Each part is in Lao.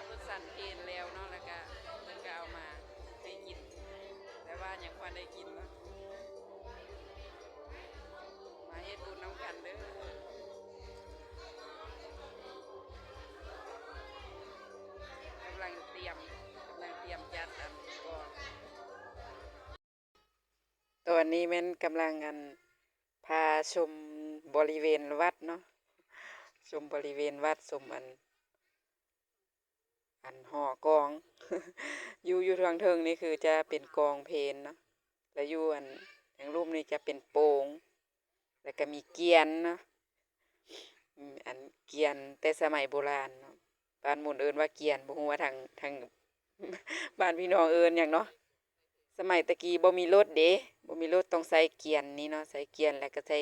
ລົດສັນເພນແລ້ວເນາະ ແລ້ວກະເພິ່ນກະເອົາມາໃຫ້ກິນ ແຕ່ວ່າຍັງບໍ່ໄດ້ກິນເນາະ. ມາເຮັດບຸນນຳກັນເດີ. ກຳລັງຕຽມ ກຳລັງຕຽມຈັດອັນກ່ອນ. ຕອນນີ້ແມ່ນກຳລັງ ອັນ ພາຊົມບໍລິເວນວັດເນາະ, ຊົມບໍລິເວນວັດ, ຊົມອັນ ອັນຫໍກອງ ຢູ່ ຢູ່ທາງເທິງນີ້ຄືຈະເປັນກອງເພນເນາະ ແລະ ຢູ່ອັນທາງລຸ່ມນີ້ຈະເປັນໂປ່ງ ແລ້ວກະມີກຽນເນາະ. ອືມ ອັນກຽນແຕ່ສະໄໝໂບລານເນາະ, ບ້ານໝູ່ເອີ້ນວ່າກຽນ ບໍ່ຮູ້ວ່າທາງ ທາງບ້ານພີ່ນ້ອງເອີ້ນຫຍັງເນາະ. ສະໄໝແຕ່ກີ້ບໍ່ມີລົດເດ້ ບໍ່ມີລົດ ຕ້ອງໃຊ້ກຽນນີ້ເນາະ, ໃຊ້ກຽນ ແລ້ວກະໃຊ້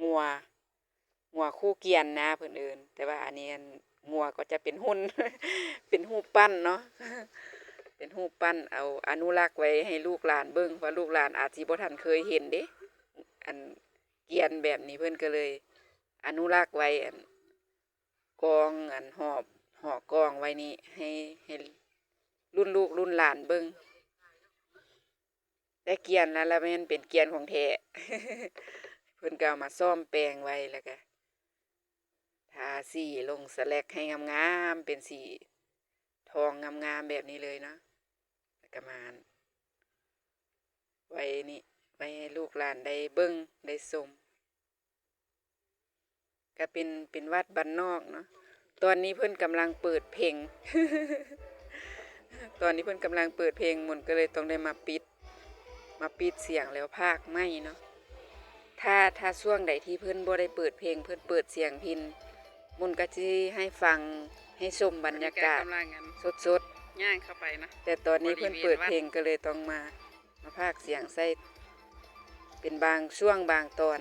ງົວ ງົວຄູ່ກຽນນະເພິ່ນເອີ້ນ, ແຕ່ວ່າອັນນີ້ ອັນງົວກໍຈະເປັນຫຸ່ນ ເປັນຮູບປັ້ນເນາະ ເປັນຮູບປັ້ນ ເອົາອະນຸລັກໄວ້ໃຫ້ລູກຫຼານເບິ່ງ ເພາະວ່າລູກຫຼານອາດຊິບໍ່ທັນເຄີຍເຫັນເດ້ ອັນກຽນແບບນີ້. ເພິ່ນກໍເລີຍອະນຸລັກໄວ້ ອັນກອງ ອັນຫອບ ຫໍກອງໄວ້ນີ້ ໃຫ້ ໃຫ້ລຸ້ນລູກລຸ້ນຫຼານເບິ່ງ. ແຕ່ກຽນລະ ລະແມ່ນເປັນກຽນຂອງແທ້ ເພິ່ນກໍເອົາມາສ້ອມແປງໄວ້ ແລ້ວກະທາສີລົງສະແລັກໃຫ້ງາມໆ ເປັນສີທອງງາມໆແບບນີ້ເລີຍເນາະ, ແລ້ວກະມາໄວ້ນີ້ ໄວ້ໃຫ້ລູກຫຼານໄດ້ເບິ່ງໄດ້ຊົມ. ກະເປັນ ເປັນວັດບ້ານນອກເນາະ. ຕອນນີ້ເພິ່ນກຳລັງເປີດເພງ ຕອນນີ້ເພິ່ນກຳລັງເປີດເພງ ມົນກໍເລີຍຕ້ອງໄດ້ມາປິດ ມາປິດສຽງແລ້ວພາກໃໝ່ເນາະ. ຖ້າ ຖ້າຊ່ວງໃດທີ່ເພິ່ນບໍ່ໄດ້ເປີດເພງ ເພິ່ນເປີດສຽງພິນ ມົນກໍຊິໃຫ້ຟັງ ໃຫ້ຊົມບັນຍາກາດສົດໆ ຍ່າງເຂົ້າໄປນະ ແຕ່ຕອນນີ້ເພິ່ນເປີດເພງ ກໍເລີຍຕ້ອງມາ ມາພາກສຽງໃສ່ເປັນບາງຊ່ວງບາງຕອນ.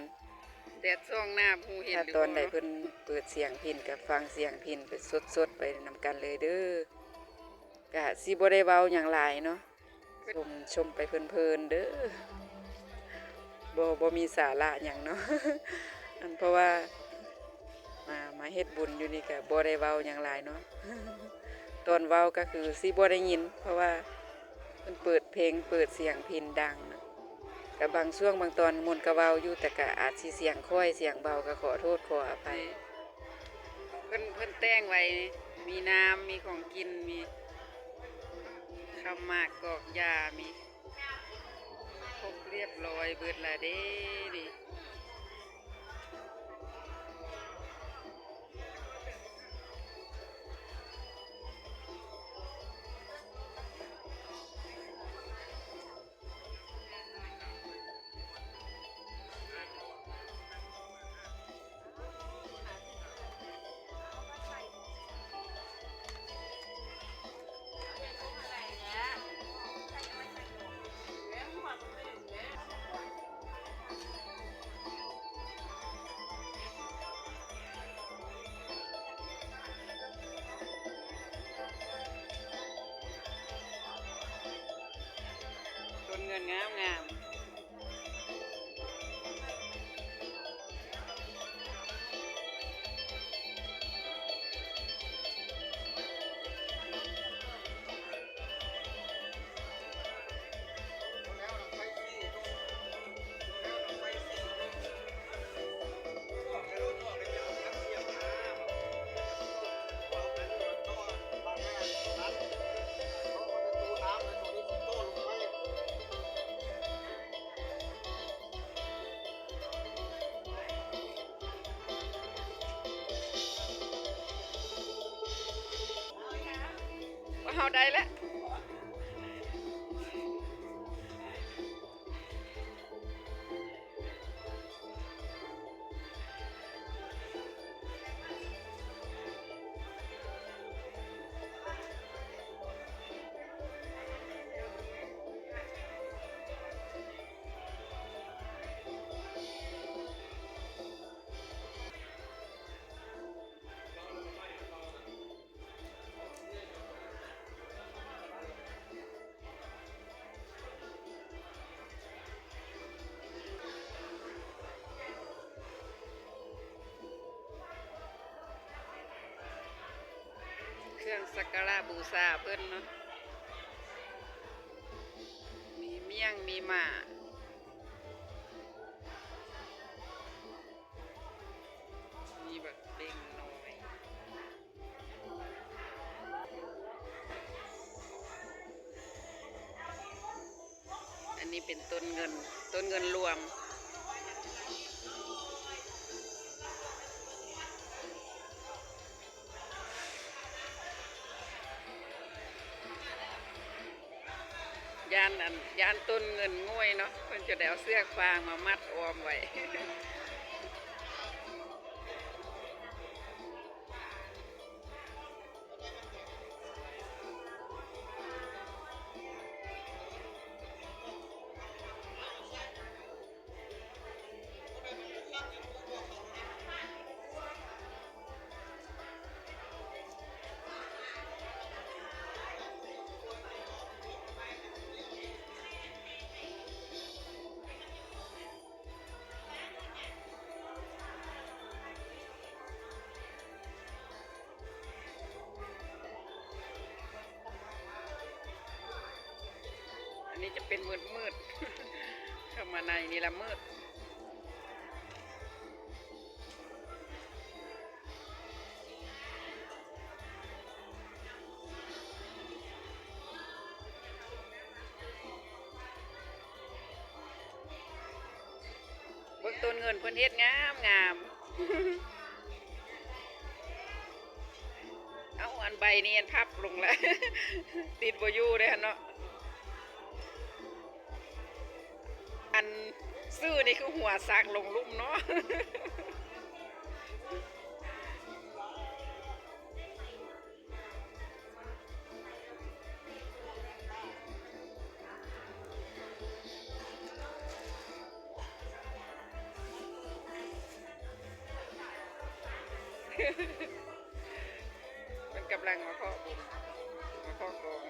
ແດດສ່ອງໜ້າ ຮູ້ເຫັນ ຖ້າຕອນໃດເພິ່ນເປີດສຽງພິນ ກໍຟັງສຽງພິນໄປສົດໆໄປນຳກັນເລີຍເດີ. ກະຊິບໍ່ໄດ້ເວົ້າຫຍັງຫຼາຍເນາະ, ຊົມ ຊົມໄປເພີນໆເດີ. ບໍ່ ບໍ່ມີສາລະຫຍັງເນາະ ອັນ ເພາະວ່າ ມາ ມາເຮັດບຸນຢູ່ນີ້ກະບໍ່ໄດ້ເວົ້າຫຍັງຫຼາຍເນາະ. ຕອນເວົ້າກະຄືຊິບໍ່ໄດ້ຍິນ ເພາະວ່າເພິ່ນເປີດເພງ ເປີດສຽງພິນດັງເນາະ. ກະບາງຊ່ວງບາງຕອນມົນກະເວົ້າຢູ່ ແຕ່ກະອາດຊິສຽງຂ້ອຍສຽງເບົາ ກະຂໍໂທດຂໍອະໄພ. ເພິ່ນ ເພິ່ນແຕ່ງໄວ້ ມີນ້ຳ ມີຂອງກິນ ມີເຂົ້າໝາກກອກຢາ ມີ ຄົບລຽບລ້ອຍເບິດລະເດ້ນີ້. ຕົ້ນເງິນງາມໆ. ເຮົາໄດ້ແລ້ວ. ເຄື່ອງສັກກາລະບູຊາເພິ່ນເນາະ ມີມ້ຽງ ມີໝ້າ ມີບັກເບັງນ້ອຍ. ອັນນີ້ເປັນຕົ້ນເງິນ ຕົ້ນເງິນລວມ. ຢ້ານອັນ ຢ້ານຕົ້ນເງິນງ່ວຍເນາະ ເພິ່ນຈະໄດ້ເອົາເຊືອກຟາງມາມັດອອມໄວ້. ອັນນີ້ຈະເປັນມືດໆ ເຂົ້າມາໃນນີ້ລະມືດ. ເບິ່ງຕົ້ນເງິນເພິ່ນເຮັດງາມໆ. ເອົ້າ ອັນໃບນີ້ອັນພັບລົງແລ້ວ ຕິດບໍ່ຢູ່ເດ້ຫັ້ນເນາະ. ອັນຊື່ນີ້ຄືຫົວສັກລົງລຸ່ມເນາະ. ເພິ່ນກຳລັງມາເຄາະບຸນ ມາເຄາະກອງ.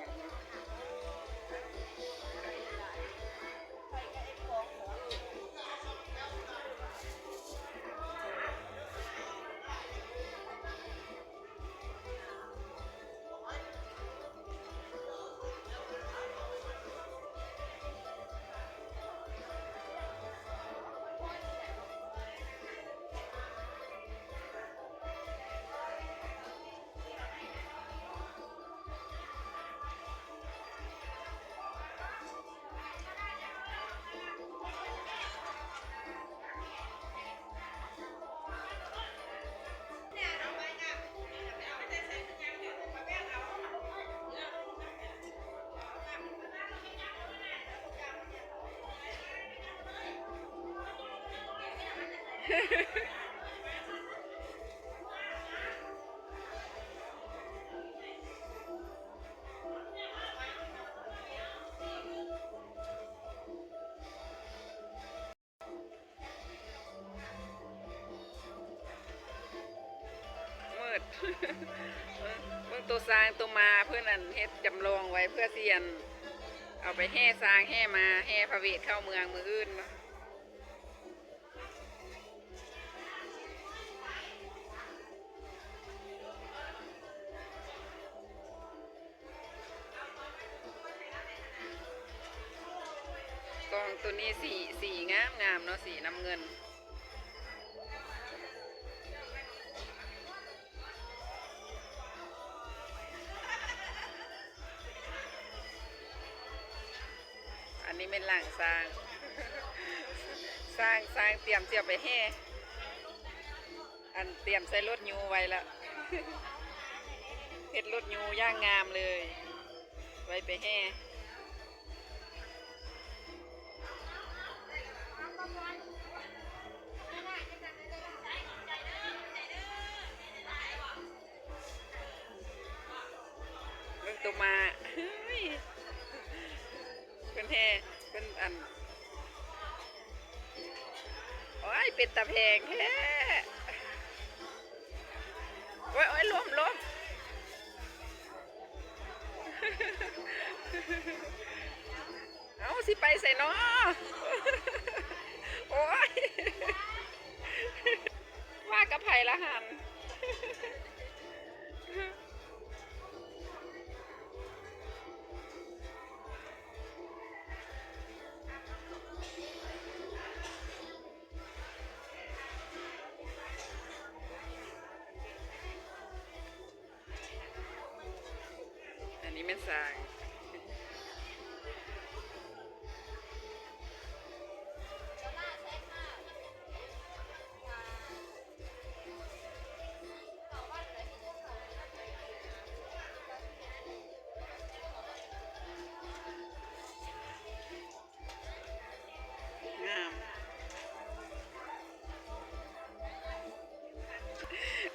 ມືດ ເບິ່ງ ເບິ່ງໂຕຊ້າງໂຕມ້າ ເພິ່ນອັນເຮັດຈຳລອງໄວ້ເພື່ອຊິອັນ ເອົາໄປແຫ່ຊ້າງແຫ່ມ້າ ແຫ່ພະເວດເຂົ້າເມືອງມື້ອື່ນເນາະ. ກອງໂຕນີ້ສີ ສີງາມໆເນາະ ສີນ້ຳເງິນ. ອັນນີ້ແມ່ນຫຼັງຊ້າງ ຊ້າງ ຊ້າງຕຽມຊິເອົາໄປແຫ່ ອັນຕຽມໃສ່ລົດຍູ້ໄວ້ລະ ເຮັດລົດຍູ້ຢ່າງງາມເລີຍ ໄວ້ໄປແຫ່. ເບິ່ງໂຕມ້າ ເຮີ້ຍ ເພິ່ນແຫ່ ເພິ່ນອັນ ໂອ້ຍ ເປັນຕາແພງແທ້ ໂອ້ຍ ໂອ້ຍ ລົ້ມ ລົ້ມ. ເອົ້າ ຊິໄປໃສນໍ? ໂອ້ຍ ມາກັບໃຜລະຫັ້ນ? ນີ້ແມ່ນສາງ. ງາມ.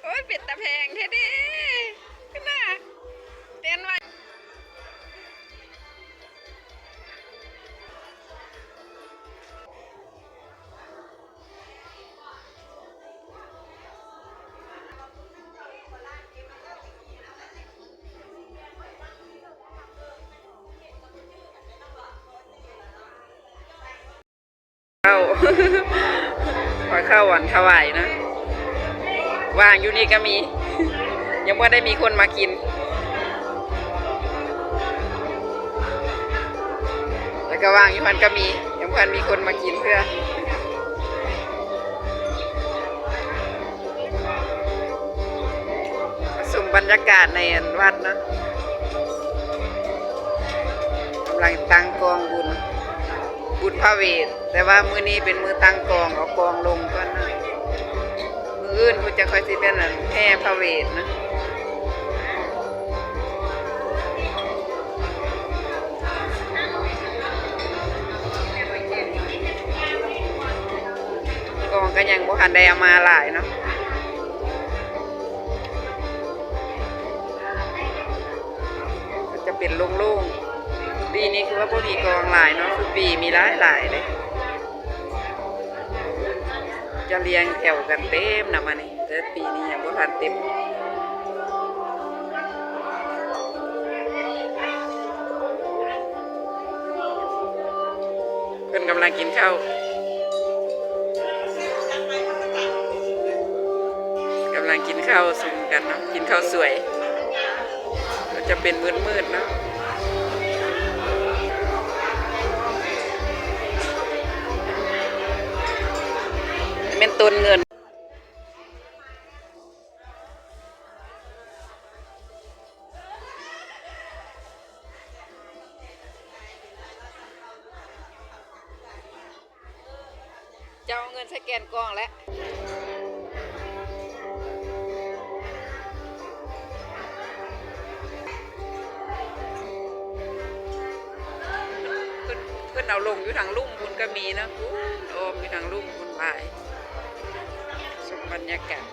ໂອ້ຍ ເປັນຕາແພງແທ້ເດ້ ຂຶ້ນນະ ເຕັ້ນໄວ້. ເຂົ້າ ຂໍເຂົ້າອັນຖວາຍນະ ວາງຢູ່ນີ້ກໍມີ ຍັງບໍ່ໄດ້ມີຄົນມາກິນ ແລ້ວກໍວາງຢູ່ຫັ້ນກໍມີ ຍັງບໍ່ທັນມີຄົນມາກິນເທື່ອ. ຊົມບັນຍາກາດໃນອັນວັດເນາະ ກຳລັງຕັ້ງກອງບຸນ ບຸນພະເວດ ແຕ່ວ່າມື້ນີ້ເປັນມື້ຕັ້ງກອງ ເອົາກອງລົງກ່ອນເນາະ ມື້ອື່ນພຸ້ນຈະຄ່ອຍຊິແມ່ນອັນແຫ່ພະເວດນະ. ກອງກໍຍັງບໍ່ທັນໄດ້ເອົາມາຫຼາຍເນາະ ກໍຈະເປັນໂລ່ງໆ. ປີນີ້ຄືວ່າບໍ່ມີກອງຫຼາຍເນາະ ຊຸປີມີຫຼາຍໆເດ້ ຈະລຽງແຖວກັນເຕັມນະ ມານີ້ ແຕ່ປີນີ້ຍັງບໍ່ທັນເຕັມ. ເພິ່ນກຳລັງກິນເຂົ້າ ກຳລັງກິນເຂົ້າຊຸມກັນເນາະ ກິນເຂົ້າສວຍ ກໍຈະເປັນມືດໆເນາະ ແມ່ນຕົ້ນເງິນ. ເຈົ້າເອົາເງິນໃສ່ແກ່ນກ່ອງແລ້ວ ເພິ່ນ ເພິ່ນເອົາລົງຢູ່ທາງລຸ່ມພຸ້ນກໍມີເນາະ ພຸ້ນອ້ອມຢູ່ທາງລຸ່ມພຸ້ນຫຼາຍ. ຊົມບັນຍາກາດ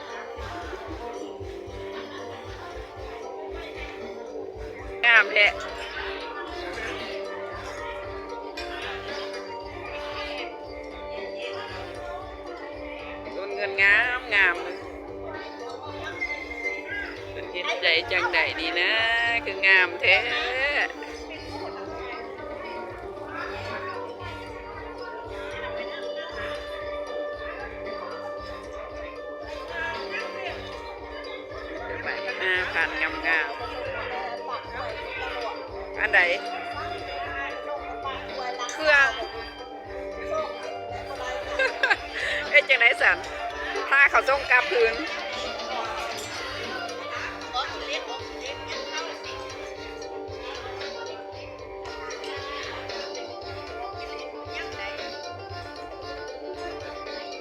ງາມແທ້ ຕົ້ນເງິນງາມໆ ເລີຍ ເພິ່ນເຮັດໃຈຈັ່ງໃດນີ້ນະ ຄືງາມແທ້. ໄປຫາພັນງາມໆ ອັນໃດ ເຄື່ອງ ເຮັດຈັ່ງໃດຊັ້ນ ຖ້າເຂົາສົ່ງກັບຄືນ.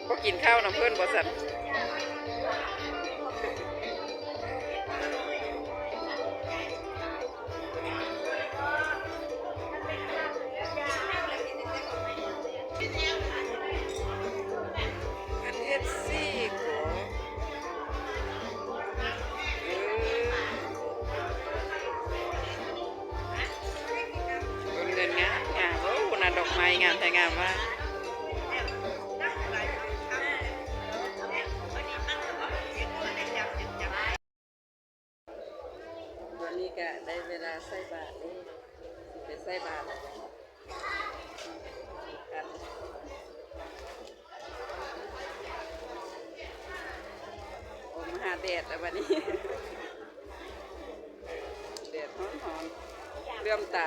ບໍ່ກິນເຂົ້ານຳເພິ່ນບໍ່ຊັ້ນ? ເພິ່ນເຮັດສີກບໍ? ເອີ ຕົ້ນເງິນງາມໆ ໂອ້ ພຸ້ນນະ ດອກໄມ້ງາມແທ້ງາມວ່າ. ຕອນນີ້ກະໄດ້ເວລາໃສ່ບາດເດ້ ຊິໄປໃສ່ບາດແລ້ວ. ອອກມາຫາແດດແລ້ວບັດນີ້ ແດດຮ້ອນໆ ເຫຼື້ອມຕາ.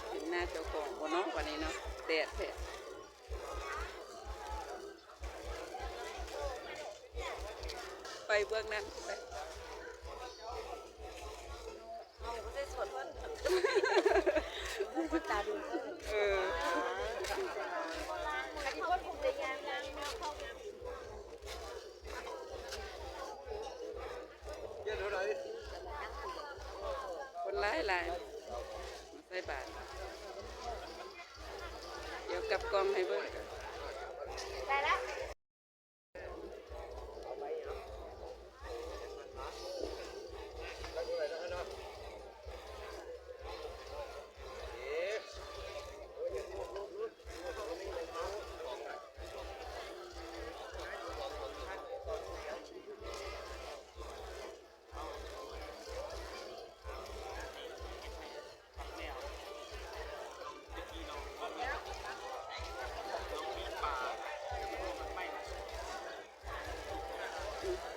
ເປັນໜ້າ ເຈົ້າຂອງບໍ່ເນາະ ບັດນີ້ເນາະ ແດດແທ້. ໄປເບື້ອງນັ້ນໄປ ເຮົາກໍໃສ່ສວນເພິ່ນ ເພິ່ນຕາດຸ ເອີ ອັນນີ້ເພິ່ນຄົງໄດ້ຍ່າງ ຄົນຫຼາຍໆ ມາໃສ່ບາດ ດຽວກັບກ້ອງໃຫ້ເບິ່ງ.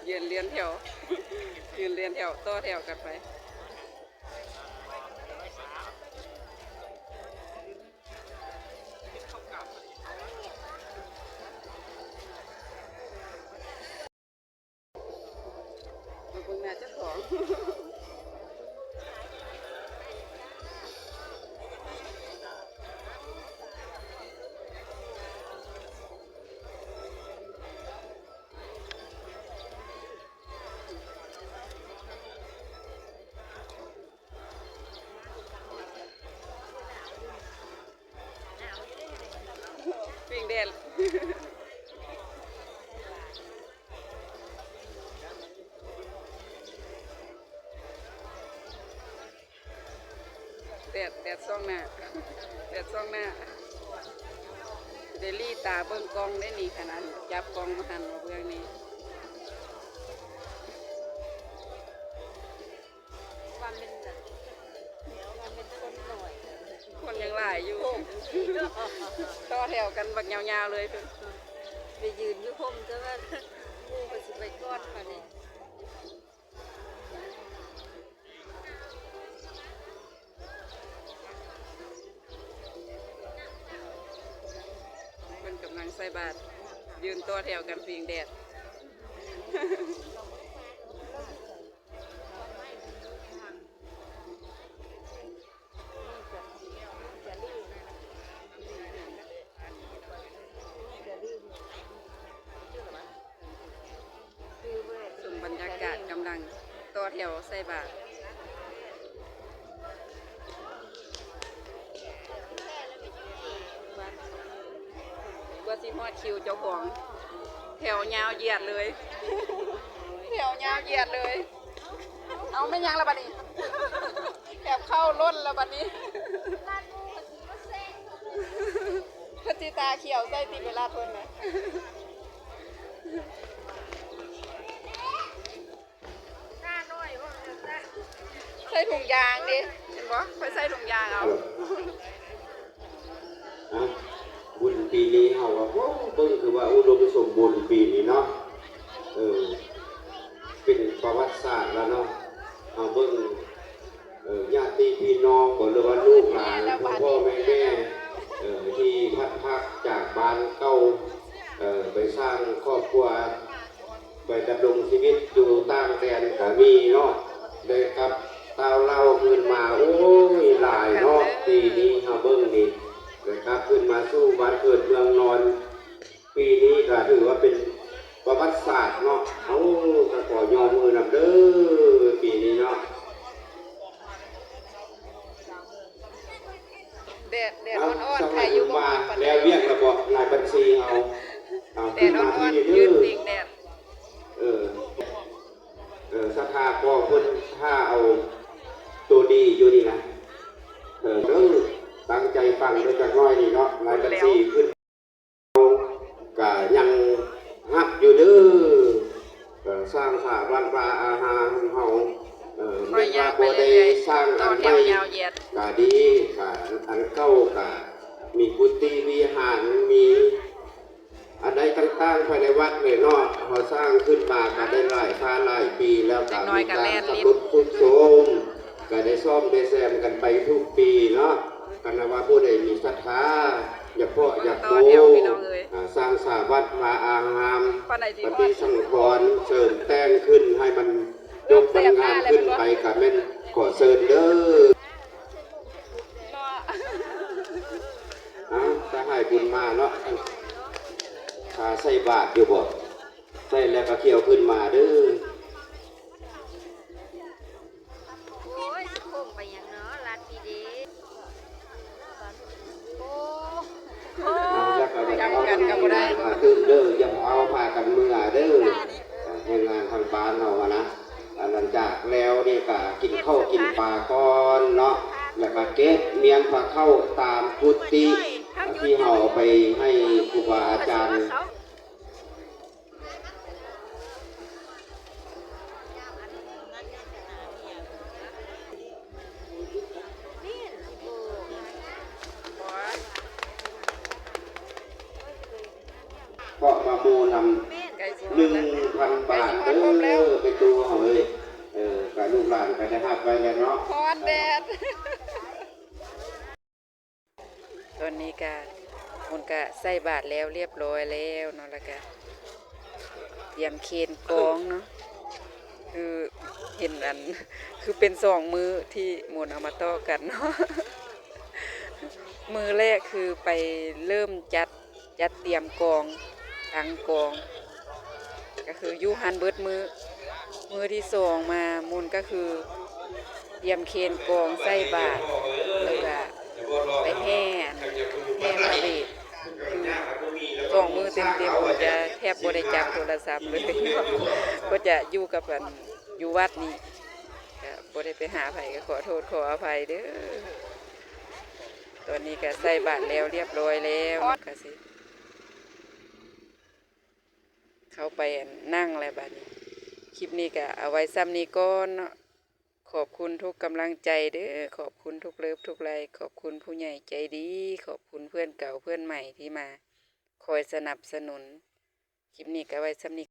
ຢືນລຽນແຖວ ຢືນລຽນແຖວ ຕໍ່ແຖວກັນໄປ. ມາເບິ່ງໜ້າເຈົ້າຂອງ. ປີ້ງແດດ ແດດ ແດດສ່ອງໜ້າ ແດດສ່ອງໜ້າ ໄດ້ຫຼີຕາເບິ່ງກ້ອງໄດ້ນີ້ ຂະໜາດຈັບກ້ອງມາຫັນມາເບື້ອງນີ້. ວ່າແມ່ນ ວ່າແມ່ນຄົນໜ້ອຍ ຄົນຍັງຫຼາຍຢູ່ ຕໍ່ແຖວກັນບັກຍາວໆເລີຍພຸ້ນ ໄປຢືນຢູ່ຮົ່ມ ແຕ່ວ່າໝູ່ເພິ່ນຊິໄປກ່ອນບາດນີ້. ເພິ່ນກຳລັງໃສ່ບາດ ຢືນຕໍ່ແຖວກັນພິງແດດ. ຊົມບັນຍາກາດກຳລັງຕໍ່ແຖວໃສ່ບາດ ກວ່າຊິຮອດຄິວເຈົ້າຂອງ ແຖວຍາວຢຽດເລີຍ ແຖວຍາວຢຽດເລີຍ. ເອົາ ແມ່ນຫຍັງລະບາດນີ້ ແອບເຂົ້າລົ້ນລະບາດນີ້ ເພິ່ນຊິຕາຂຽວໃສ່ຕິ ເວລາເພິ່ນນະ ໃສ່ຖົງຢາງເດ້ ເຫັນບໍ່ ຂ້ອຍໃສ່ຖົງຢາງເອົາ. ອ່ະ ບຸນປີນີ້ເຮົາວ່າ ໂອ້ ເບິ່ງຄືວ່າອຸດົມສົມບູນປີນີ້ເນາະ ເອີ ເປັນປະຫວັດສາດລະເນາະ ເຮົາເບິ່ງ ເອີ ຍາດຕິພີ່ນ້ອງບໍ ຫຼືວ່າລູກຫຼານ ພໍ່ໆແມ່ໆ ເອີ ທີ່ພັດພາກຈາກບ້ານເກົ່າ ເອີ ໄປສ້າງຄອບຄົວ ໄປດຳລົງຊີວິດຢູ່ຕ່າງແດນກໍມີເນາະ ໄດ້ກັບຕ່າວເຫຼົ່າຄືນມາ ໂອ້ຍ ຫຼາຍເນາະ. ປີນີ້ເຮົາເບິ່ງນີ້ ໄດ້ກັບຄືນມາສູ່ບ້ານເກີດເມືອງນອນ ປີນີ້ກໍຖືວ່າເປັນປະຫວັດສາດເນາະ. ເອົາ ກໍຂໍຍົກມືນຳເດີ ປີນີ້ເນາະ. ແດດ ແດດ ເອົາ ອ່ອນໆ ສະພາຍ ໃຄຢູ່ບໍ່ ມາ ແລ້ວວຽກລະເບາະ ນາຍບັນຊີເຮົາ ເອົາ ແດດ ຂຶ້ນມາ ອ່ອນໆ ທີ່ນີ້ເດີ ຢືນພິງແດດ ເອີ ເອີ ສະພາກໍເພິ່ນຖ້າເອົາໂຕດີຢູ່ນີ້ນະ ເອີ ເອີ ຕັ້ງໃຈຟັງເດີຈັກໜ້ອຍນີ້ເນາະ ນາຍບັນຊີຂຶ້ນ ກະຍັງຮັກຢູ່ເດີ ເອີ ສ້າງສາວັນວາອາຫານເຮົາ ເອີ ແມ່ນວ່າບໍ່ໄດ້ສ້າງອັນໃໝ່ກະດີ ກະອັນເກົ່າກະມີກຸຕິວິຫານ ມີອັນໃດຕ່າງໆພາຍໃນວັດນີ້ເນາະ ເຮົາສ້າງຂຶ້ນມາກະໄດ້ຫຼາຍຊາດຫຼາຍປີແລ້ວ ກະມີການສຳລຸດຝຶກໂຊມ ກະໄດ້ສ້ອມໄດ້ແຊມກັນໄປທຸກປີເນາະ. ຄັນວ່າຜູ້ໃດມີສັດທາ ຢາກເພາະຢາກໂມ ອ່າ ສ້າງສາວັດວາອາຮາມ ປະຕິສັງຂອນ ເສີມແຕ່ງຂຶ້ນໃຫ້ມັນຈົບມັນງາມຂຶ້ນໄປ ກະແມ່ນຂໍເຊີນເດີ. ເອົ້າ ສະຫາຍບຸນມາເນາະ ຖ້າໃສ່ບາດຢູ່ບໍ່? ໃສ່ແລ້ວກະຂ້ຽວຂຶ້ນມາເດີ. ໂອ້ຍ ຊິໂຄ້ງໄປຫຍັງເນາະ ລັດນີ້ເດ້. ໂອ້ ໂອ້ ແລ້ວກໍຢ່າເອົາກັນກໍບໍ່ໄດ້ ຜ້າຕື່ມເດີ ຢ່າເອົາຜ້າກັນເມືອເດີ. ແຮງງານທາງບ້ານເຮົາຫັ້ນນະ ອັນຫຼັງຈາກແລ້ວນີ້ກໍກິນເຂົ້າກິນປາກ່ອນເນາະ ແລ້ວກໍເກັບມຽນພາເຂົ້າຕາມກຸຕິທີ່ເຮົາເອົາໄປໃຫ້ຄູບາອາຈານ. ເພາະວ່າໝູ່ນຳ ໜຶ່ງພັນບາດເດີ ໄປຕູ້ເຮົາເອີຍ. ເອີ ກະລູກຫຼານກະໄດ້ຮັບໄວ້ແລ້ວເນາະ ຮ້ອນແດດ. ຕອນນີ້ກະ ໝູ່ນກະໃສ່ບາດແລ້ວລຽບຮ້ອຍແລ້ວເນາະ ແລ້ວກະຕຽມເຄນກອງເນາະ ຄືເຫັນອັນ ຄືເປັນສອງມື້ທີ່ໝູ່ນເອົາມາຕໍ່ກັນເນາະ. ມື້ແລກຄືໄປເລີ່ມຈັດ ຈັດຕຽມກອງ ຕັ້ງກອງ ກໍຄືຢູ່ຫັ້ນເບິດມື້. ມື້ທີສອງມາ ໝູ່ນກໍຄືຕຽມເຄນກອງໃສ່ບາດ ແລ້ວກະໄປແຫ່ ແຫ່ພາເຣດ ສອງມື້ເຕັມໆ ໝູ່ຈະແທບບໍ່ໄດ້ຈັບໂທລະສັບເລີຍເນາະ ກໍຈະຢູ່ກັບອັນ ຢູ່ວັດນີ້ ກະບໍ່ໄດ້ໄປຫາໃຜ ກໍຂໍໂທດຂໍອະໄພເດີ. ຕອນນີ້ກະໃສ່ບາດແລ້ວລຽບຮ້ອຍແລ້ວ ກະຊິ ເຂົ້າໄປອັນ ນັ່ງແລ້ວບາດນີ້. ຄລິບນີ້ກະເອົາໄວ້ຊ່ຳນີ້ກ່ອນເນາະ. ຂອບຄຸນທຸກກຳລັງໃຈເດີ ຂອບຄຸນທຸກເລີບທຸກໄລ້ ຂອບຄຸນຜູ້ໃຫຍ່ໃຈດີ ຂອບຄຸນເພື່ອນເກົ່າເພື່ອນໃໝ່ທີ່ມາຄອຍສະໜັບສະໜູນ. ຄລິບນີ້ກະໄວ້ຊ່ຳນີ້.